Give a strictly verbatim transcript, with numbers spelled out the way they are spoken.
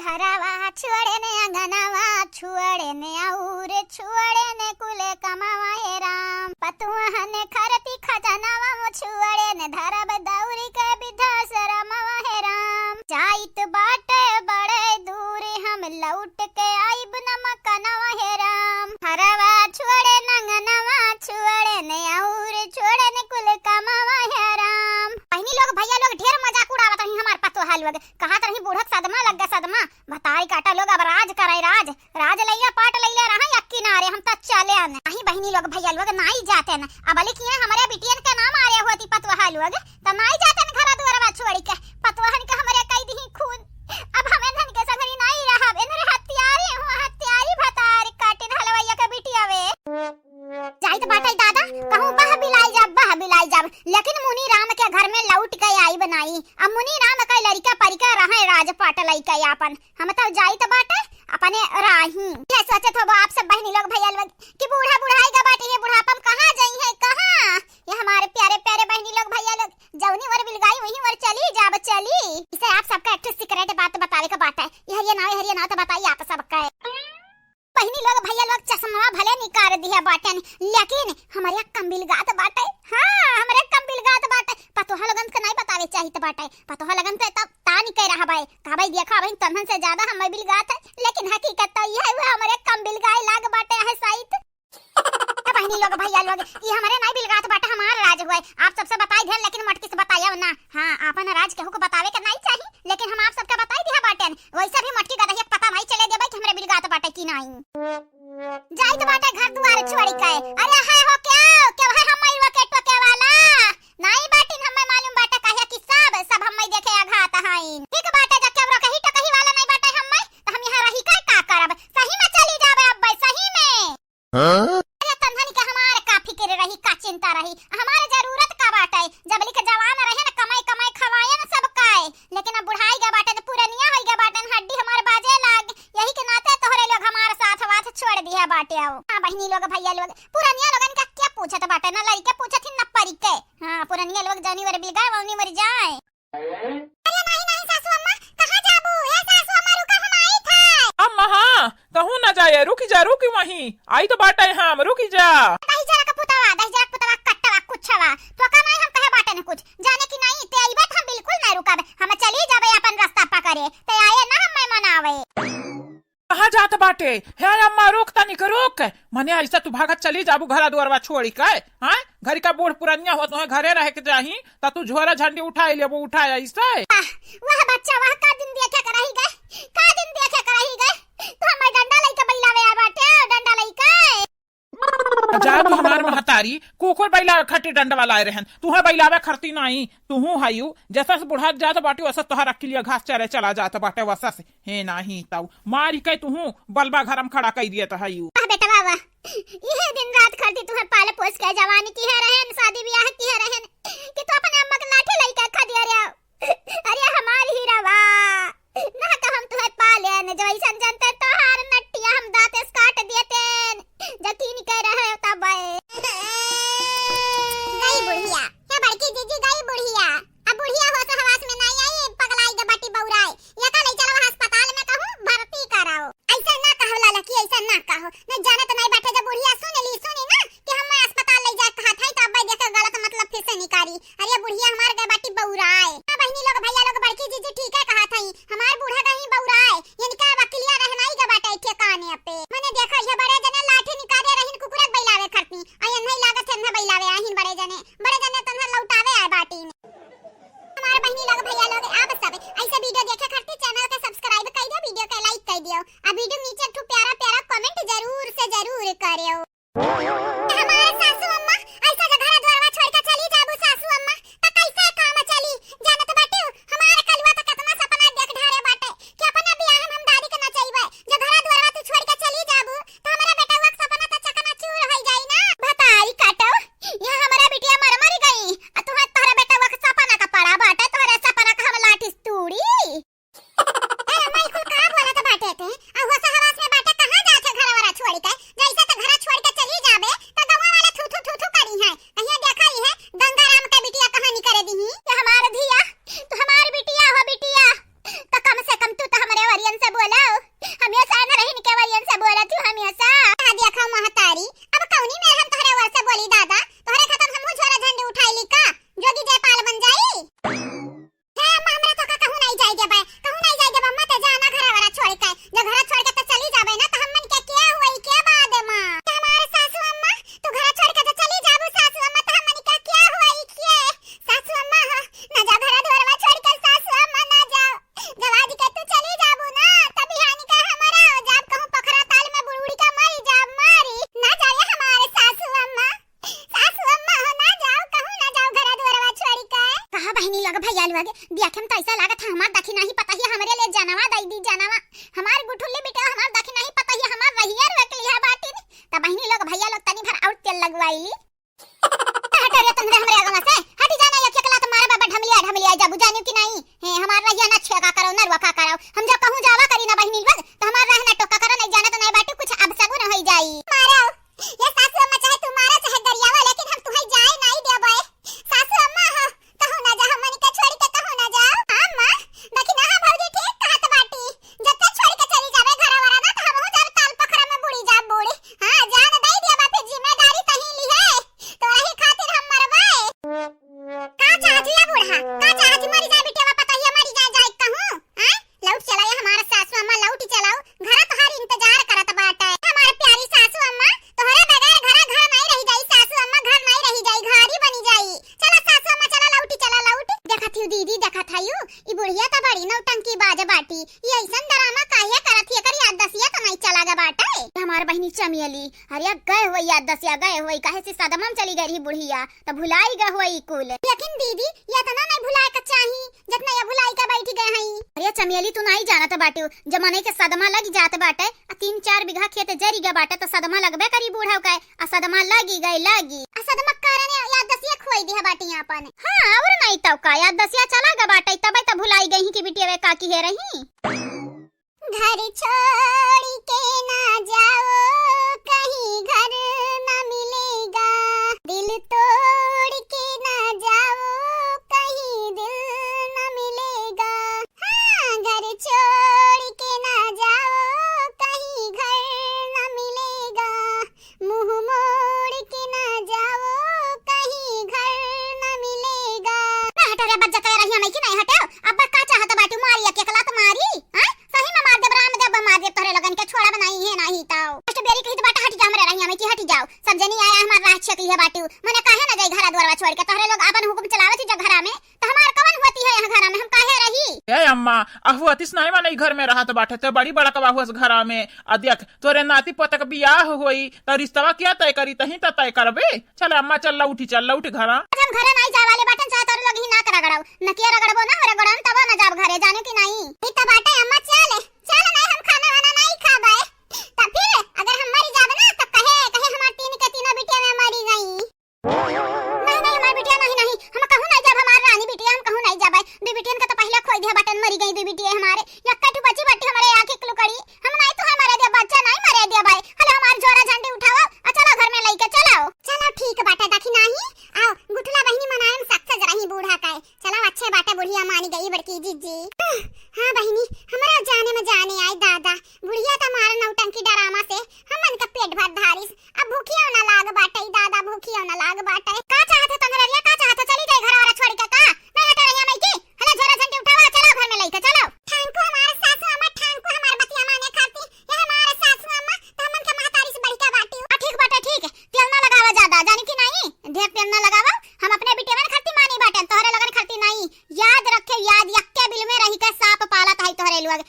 घरवा छोड़ेन अंगनवा छोड़ेन और छोड़ेन कुल कमवा हे राम। पतुहन खरती खजनवा छोड़ेन धरब दौरी के वृद्धाश्रमवा हे राम। जाइत बाटे बड़े दूर हम लौट के आइब न मकनवा हे राम। घरवा छोड़ेन अंगनवा छोड़ेन और छोड़ेन कुल कमवा हे राम। बहिनी लोग भैया लोग ढेर मजाक उड़ावत रही हमार पतोहा लोग, कहत रही बूढ़क सदमा लग गया सदमा। भताई काटा लोग अब राज करे राज, राज लैया पाट लैले रहा या किनारे हम त चले न। अही बहिनी लोग भैया लोग नाई जाते न, अब लिखिए हमरे बिटियन के नाम आरे होती पतोहा लोग, त नाई जाते न घरा दुआरवा छोड़ी के। पतोहन के हमरे कई दिही खून, अब हम एन्हन के संगरी नाई रहब। एन्हरे हत्यारी हूँ, हत्यारी भतारी काटिन हलवैया के बिटिया वे। जाइत बाटे दादा, कहूँ बह बिलाई जाब, बह बिलाई जाब, लेकिन मुनि राम के घर में लौट के आइब नाई। अब मुनि राम के लड़िका परिका रहे राज पाट लइके आपन, हम तो जाइत बाटे अपने राही। ये सोचत होबो आप सब बहिनी लोग भैया लोग कि बूढ़ा बुढ़ाई गा बाटे, ये बुढ़ापा में कहाँ जइहैं, कहाँ? ये हमारे प्यारे प्यारे बहिनी लोग भैया लोग, जौनी ओर बिलगाई वहीं ओर चली जाब चली। इसे आप सबका एक ठो secret बात बतावे का बाटे। ये हरिया नाव, ये हरिया नाव तो बताई आप सबका। बहिनी लोग भैया लोग चश्मा भले निकाल दिया बाटेन, लेकिन हमरे कम बिलगात बाटे। हाँ, हमरे कम बिलगात बाटे। पतोहा लोगन के नाई बतावे चाहित बाटे। पतोहा लोगन के तब तानी कह रहा बाई, कहबे देखा बहिन तन्हन से ज्यादा हम बिलगात है, लेकिन हकीकत तो यह हुआ हमरे कम बिलगाए लाग बाटे है साइत। ए बहिनी लोग भैया लोग, ई हमरे नाई बिलगात बाटे, हमार राज हुए। आप सबसे बताई ढेर लेकिन मटकी से बताया ना। हाँ, आपन राज केहू को बतावे के नाई चाही, लेकिन हम आप सबके बताई दिया बाटेन। वैसे भी मटकी गदहिया के पता नाई चले देबे कि हमरे बिलगात बाटे कि नाई। जाइत बाटे घर दुआर छोड़ी के। अरे है हो क्या? क्या है हम वो के टोके वाला? नाई बाटिन हमें मालूम बाटे काहे कि सब, सब हमें देखे आघात हईन। ठीक बाटे जा केवरो कही टोकही वाला नाई बाटे हमें, तो हम यहाँ रही के का करब? सही में चली जाबे अब्बे, सही में। हाँ? अरे तन्हनी के हमार का फिकिर रही, का चिंता रही? हमार जरूरत का बाटे? जब लिख जवान रहे न, कमाई कमाई खवाए न सब काए, लेकिन अब बुढ़ाई गए बाटे, तो पुरनिया होई गए बाटे, हड्डी हमार बाजे लाग, यही के नाते तोहरे लोग हमार साथ वाथ छोड़ दिया बाटे। आओ। हाँ बहिनी लोग भैया लोग, पुरनिया लोगन का क्या पूछत बाटे? ना लड़के पूछत ही ना परिके। हाँ, पुरनिया लोग जौनी ओर बिलगाए वौनी ओर जाए। अरे नहीं नहीं सासू अम्मा, कहाँ जाबू? ए सासू अम्मा रुका, हम आई था। अम्मा हाँ, कहूँ ना जाए, रुकी जा, रुकी वहीं, आई तो बाटे हम, रुकी जा। दही जरा का पुतवा, दही जरा का पुतवा, कट्टवा, कुछवा, तो का नहीं हम कहे बाटे न कुछ, जाने की नहीं, ते अइबे त हम बिल्कुल नहीं रुकब, हम चली जाबे अपन रास्ता पकड़े, ते आए ना हमें मनावे। कहाँ जात बाटे? हे अम्मा, रोक तनिक, रोक। मने ऐसा तू भागत चली जाबू घरा दुआरवा छोड़ी के? हाँ? घरी का बूढ़ पुरनिया हो, तुहे घरे रहे के चाही, त तू झोरा झंडी उठाए लेबू, उठाए ऐसे। आह, वह बच्चा, वह का दिन देखे के रही गए, का दिन देखे के रही गए? तू हमार डंडा लइके बैलावे आ बाटे, डंडा लइके। जा तू हमार महतारी, कुकुर बैलावे खातिर डंडवा लाए रहन, तुहे बैलावे खरती नाई, तुहू हयू, जसस बुढ़ात जात बाटी, वसस तोहार अकिलिया घास चरे चला जात बाटे, वसस। हे नाही ताऊ, मारी के तुहू बलबा घरम खड़ा कई दियत हयू। वाह बेटवा वाह, इहे दिन रात खरती तुहे पाल पोस के जवानी किहे रहन, शादी बियाह किहे रहन, कि तू अपने अम्मा के लाठी लइके खदिया रे। अरे हमार हीरा वाह, ना तो हम तुहे पाले न, जो ऐसन जनते तोहार नटिया हम दांत से काट देते। यकीन कर रहे तब। गई बुढ़िया, हे बड़की जीजी गई बुढ़िया। अब बुढ़िया होश हवास में नाई आई, पगलाई गे बाटी बौराए। एका ले चलो अस्पताल में कहूँ भर्ती कराओ। ऐसा ना कहो लाला की, ऐसा ना कहो। न जानत नाई बाटे जब बुढ़िया सुन ली, सुनी ना कि हम अस्पताल ले जाए कहा था, तो अब देखे गलत मतलब फिर से निकारी। अरे बुढ़िया हमार गए बाटी बौराए। हाँ बहिनी लोग, भैया लोग, बड़की जीजी ठीक है कहा अजय बाटी, ये अइसन डरामा काहे करत ही? एकर याददसिया त नाहीं चला गा बाटे। हमार बहिनी चमेली, अरे गए होई याददसिया, गए होई, काहे से सदमा में चली गई रही बुढ़िया, त भुलाई गए होई कुल। लेकिन दीदी, ये इतना नाहीं भुलाए का चाही, जितना ये भुलाई के बैठ गए हई। अरे चमेली, तू नाहीं जानत बाटू, जब मनई के सदमा लग जात बाटे, आ तीन चार बीघा खेत जरी गा बाटे, त सदमा लगबे करी बूढ़ा के। आ सदमा लगी गए, लगी। आ सदमा के कारण या-, याददसिया खोई दिहा बाटी आपन। हाँ, और नाहीं तउ का, याददसिया चला गा बाटे, तबे त भुलाई गई ही कि बिटिया वे का किहे रही। घर छोड़ के ना जाओ, कहीं घर ना मिलेगा। दिल तोड़ के ना जाओ, कहीं दिल ना मिलेगा। हाँ, घर छोड़ के ना जाओ, कहीं घर ना मिलेगा। मुँह मोड़ के ना जाओ, कहीं घर ना मिलेगा। ना हटो रे, बज्जत रही हमें कि नाहीं हटो। अब का चाहत बाटू, मारी एक एक लात मारी? हाँ? सही में मार देब, राम देब, मार देब तोहरे लोगन के, छोड़ब नाहीं है नाहीं तउ। First बेरी कहित बाटा, हटि जा हमरे रहिया में कि हटि जाओ। सब जनी आया हमार राह छेक लिहे बाटू। मने काहे ना जाई घरा दुआरवा छोड़ के, तोहरे लोग आपन हुकुम चलावत ही जा घरा में, त हमार कवन होती है यहाँ घरा में, हम काहे रही? ए अम्मा, अहुअतिस नाहीं माने ई घर में रहत बाटे, त बड़ी बड़कवा हुअस घरा में। आ देख, तोरे नाती पोतक बियाह होई, त रिश्तवा क्या तय करी, तहीं त तय करबे। चल अम्मा, चल लौटी, चल लौट घरा। आज हम घरे नाहीं जाए वाले बाटन, चाहे तोरे लोग ही नाक रगड़ाओ, नकिया रगड़बो ना, रगड़न तबो ना जाब घरे, जाने कि नाहीं? ई त बाटे अम्मा, चल, चल, नाहीं हम खाना वाना नाहीं खाबे। त फिर अगर हम मरी जाब ना, त कहे, कहे हमार तीन के तीनों बिटिया में मरी गई। नाहीं, नाहीं, हमार बिटिया नाहीं, नाहीं, हम कहूँ नाहीं जाब, हमार रानी बिटिया, हम कहूँ नाहीं जाबे। दुइ बिटियन के त पहिले खोई दिहा बाटन, मरी गई दुइ बिटिया हमारे। यक्का ठू बची बाटी हमरे आँखी के लुकड़ी, हम नाहीं तोहे मरे दिया, बच्चा नाहीं मरे दिया बाई। हले हमार झोरा झंडी उठाओ, आ चलो घर में लइके चलो। चलो ठीक बाटे, देखी नाहीं, आओ, गुठला बहिनी मनाए में success रही बूढ़ा के। चलो अच्छे बाटे, बुढ़िया मानी गई बड़की जीजी। हाँ बहिनी, हमरा जाने में जाने आई दादा, बुढ़िया त मार नौटंकी डरामा से हमन का पेट भर धारिस। अब भूखियो ना लाग बाटे दादा, भूखियो ना लाग बाटे। का चाहत है तंगररिया, का चाहत है? चली जाई घर वाला छोड़ के का? नाहीं हटो रहिया मई की। हला झोरा झंडी उठावा, चलो घर में लइके चलो। ठांकू हमार सासू अम्मा, ठांकू हमार बतिया माने खाती। ये हमार सासू अम्मा त हमन के महतारी से बढ़ के बाटी। आ, ठीक बाटे, ठीक। तेल ना लगावा ज्यादा, जानी कि नाहीं? ढेर तेल ना लगावा। हम अपने बिटियवन खाती मानी बाटन, तोहरे लोगन खाती नाहीं। याद रखे, याद, यक्के बिल में रही के सांप पालत है तोहरे लोग।